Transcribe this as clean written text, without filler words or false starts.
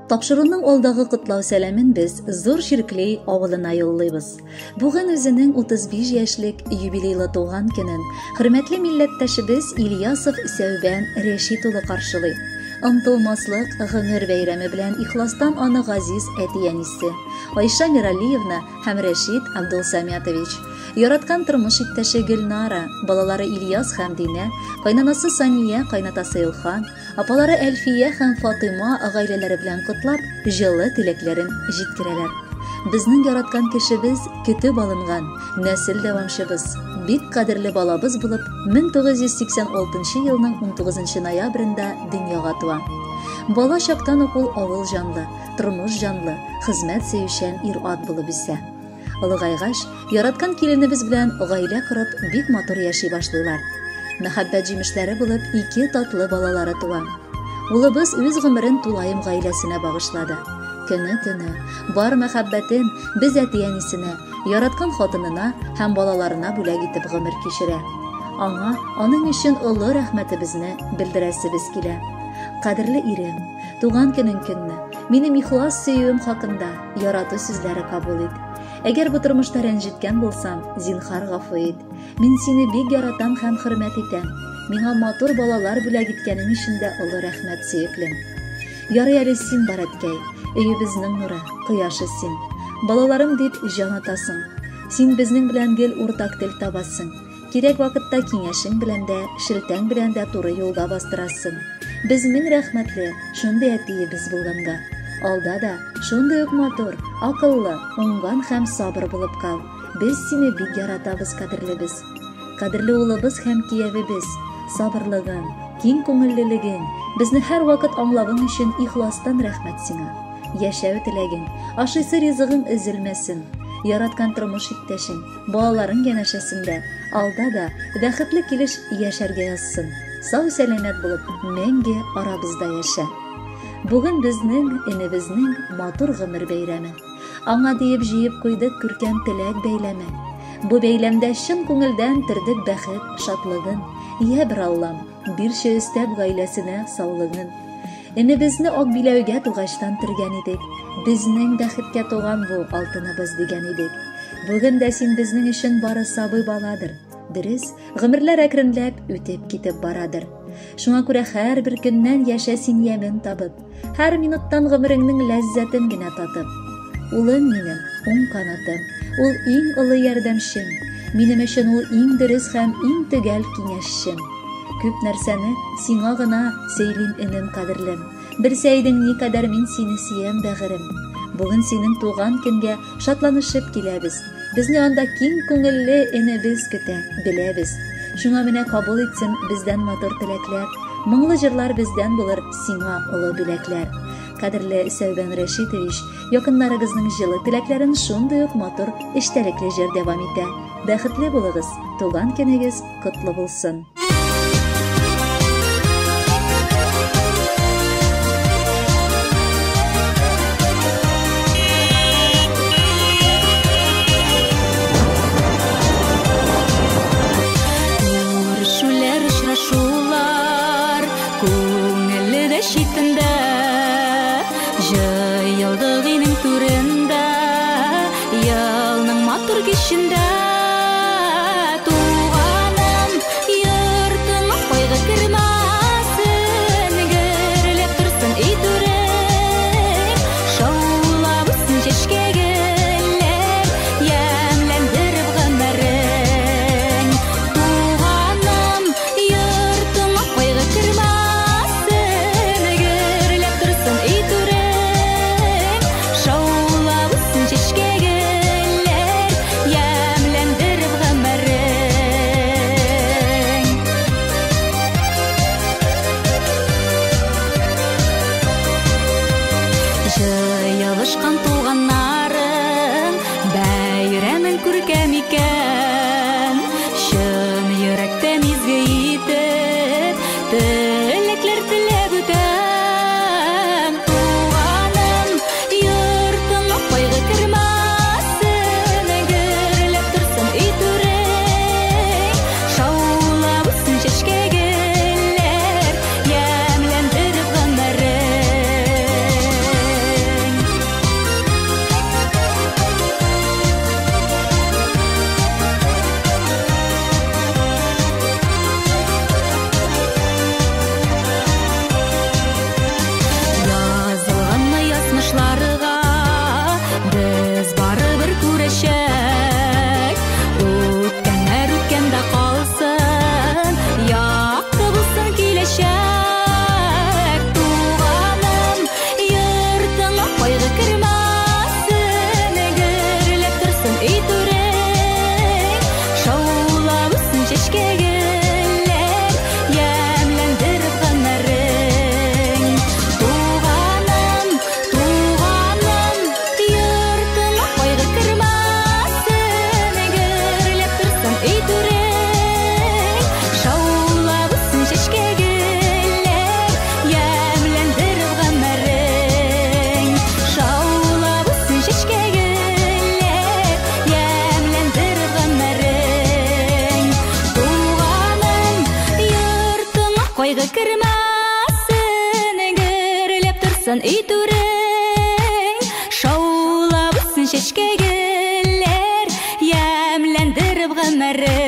Тапшыруның алдагы котлау сәламен без Зур Чиркли авылына юллыйбыз. Бүген үзенең 35 яшьлек юбилейлы туган көнен хөрмәтле милләттәшебез Ильясов Сәүбән Рәшит улы каршылый. Онтылмаслык гомер бәйрәме белән ихластан аны газиз әти-әнисе Айша Миралиевна һәм Рәшит Абдулсамятович, яраткан тормыш иптәше Гөлнара, балалары Ильяс һәм Динә, кайнанасы Сания, кайнатасы Илхан, Апалары Әлфия һәм Фатыйма гаиләләре белән котлап, җылы теләкләрен җиткерәләр. Безнең яраткан кешебез, көтеп алынган нәсел дәвамчыбыз, бик кадерле балабыз булып, 1986 елның 19 ноябрендә дөньяга туа. Бала чактан ук ул авыл җанлы, тормыш җанлы, хезмәт сөючән ир-ат булып үсә. Олыгайгач, яраткан киленебез белән гаилә корып, бик матур яши башлыйлар. Мәхәббәт җимешләре булып ике татлы балалары туа. Улыбыз үз гомерен тулаем гаиләсенә багышлады. Көне-төне, бар мәхәббәтен без әти-әнисенә, яраткан хатынына һәм балаларына бүләк итеп гомер кичерә. Аңа аның өчен олы рәхмәтебезне белдерәсебез килә. Кадерле ирем, туган көнең көнне, минем ихлас сөюем хакында ярату сүзләре кабул ит. Әгәр бу тормышта рәнҗеткән булсам, зинхар гафу ит. Мин сине бик яратам һәм хөрмәт итәм. Миңа матур балалар бүләк иткәнең өчен дә олы рәхмәт, сөеклем. Ярый әле син бар, әткәй, өебезнең нуры, кояшы син. Балаларым дип җан атасың. Син безнең белән гел уртак тел табасың. Кирәк вакытта киңәшең белән дә, шелтәң белән дә туры юлга бастырасың. Без мең рәхмәтле шундый әтиебез булганга. Алда да шундый ук матур, акыллы, уңган һәм сабыр булып кал. Без сине бик яратабыз, кадерлебез. Кадерле улыбыз һәм киявебез, сабырлыгың, киң күңеллелегең, безне һәрвакыт аңлавың өчен ихластан рәхмәт сиңа. Яшәү теләгең, ашыйсы ризыгың өзелмәсен. Яраткан тормыш иптәшең, Балаларың янәшәсендә алда да бәхетле килеш яшәргә язсын. Сау-сәламәт булып, мәңге арабызда яшә. Бүген безнең энебезнең матур гомер бәйрәме. Аңа диеп җыеп куйдык күркәм теләк бәйләме. Бу бәйләмдә чын күңелдән төрдек бәхет, шатлыгын. Йә бер Аллам, бирче өстәп гаиләсенә саулыгын. Энебезне ак биләүгә тугачтан төргән идек. Безнең бәхеткә туган бу алтыныбыз дигән идек. Бүген дә син безнең өчен бары сабый баладыр. Дөрес, гомерләр әкренләп үтеп китеп барадыр. Шуңа күрә һәрбер көннән яшә син ямен табып, һәр минуттан гомереңнең ләззәтен генә татып. Улым минем, уң канатым, ул иң олы ярдәмчем. Минем өчен ул иң дөрес һәм иң төгәл киңәшчем. Күп нәрсәне сиңа гына сөйлим, энем кадерлем. Белсә идең, никадәр мин сине сөям, бәгырем. Бүген синең туган көнгә шатланышып киләбез. Безне анда киң күңелле энебез көтә, беләбез. Шуңа менә кабул итсен бездән матур теләкләр. Моңлы җырлар бездән булыр сиңа олы бүләкләр. Кадерле Сәүбән Рәшитович, якыннарыгызның җылы теләкләрен шундый ук матур эчтәлекле җыр дәвам итә. Бәхетле булыгыз, туган көнегез котлы булсын. Күрешүләр, очрашулар күңелле дә читендә, җыелдык өйнең түрендә, елның матур кичендә. Туганым, Янсын өй түрең, шаулап үссен чәчкә гөлләр, ямьләндереп гомерең.